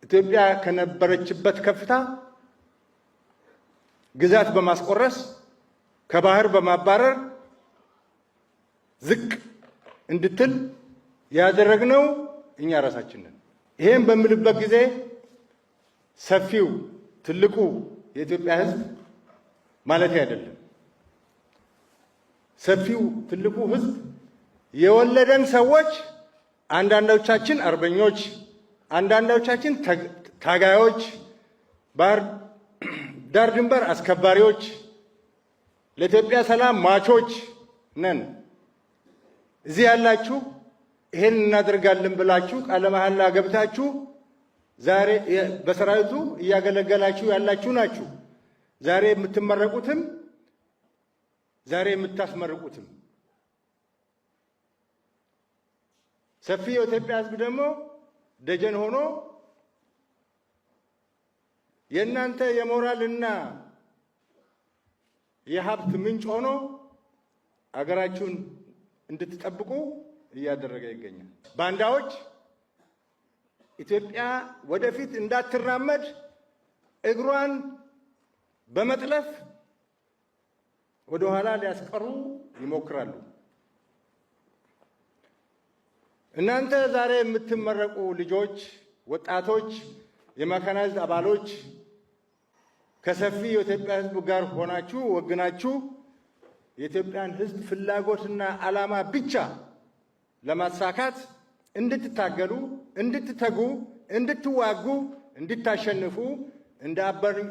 ኢትዮጵያ ከነበረችበት ከፍታ ግዛት በማስቆረስ፣ ከባህር በማባረር ዝቅ እንድትል ያደረግነው እኛ ራሳችን ነን። ይሄን በምልበት ጊዜ ሰፊው ትልቁ የኢትዮጵያ ሕዝብ ማለት አይደለም። ሰፊው ትልቁ ሕዝብ የወለደን ሰዎች አንዳንዶቻችን አርበኞች፣ አንዳንዶቻችን ታጋዮች፣ ባህር ዳር ድንበር አስከባሪዎች፣ ለኢትዮጵያ ሰላም ሟቾች ነን። እዚህ ያላችሁ ይሄን እናደርጋለን ብላችሁ ቃለ መሐላ ገብታችሁ ዛሬ በሰራዊቱ እያገለገላችሁ ያላችሁ ናችሁ። ዛሬ የምትመረቁትም ዛሬ የምታስመርቁትም ሰፊ የኢትዮጵያ ሕዝብ ደግሞ ደጀን ሆኖ የእናንተ የሞራልና የሀብት ምንጭ ሆኖ አገራችሁን እንድትጠብቁ እያደረገ ይገኛል። ባንዳዎች ኢትዮጵያ ወደፊት እንዳትራመድ እግሯን በመጥለፍ ወደኋላ ሊያስቀሩ ይሞክራሉ። እናንተ ዛሬ የምትመረቁ ልጆች፣ ወጣቶች፣ የመካናይዝድ አባሎች ከሰፊ የኢትዮጵያ ሕዝብ ጋር ሆናችሁ ወግናችሁ የኢትዮጵያን ሕዝብ ፍላጎትና ዓላማ ብቻ ለማሳካት እንድትታገሉ፣ እንድትተጉ፣ እንድትዋጉ፣ እንድታሸንፉ፣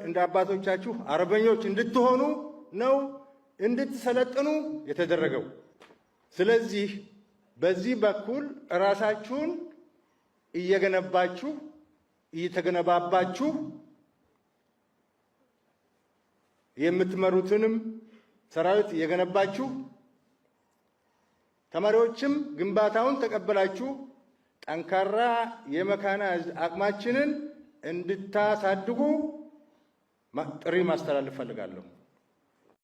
እንደ አባቶቻችሁ አርበኞች እንድትሆኑ ነው እንድትሰለጥኑ የተደረገው። ስለዚህ በዚህ በኩል ራሳችሁን እየገነባችሁ እየተገነባባችሁ የምትመሩትንም ሰራዊት እየገነባችሁ ተማሪዎችም ግንባታውን ተቀብላችሁ ጠንካራ የመካናይዝድ አቅማችንን እንድታሳድጉ ጥሪ ማስተላለፍ እፈልጋለሁ።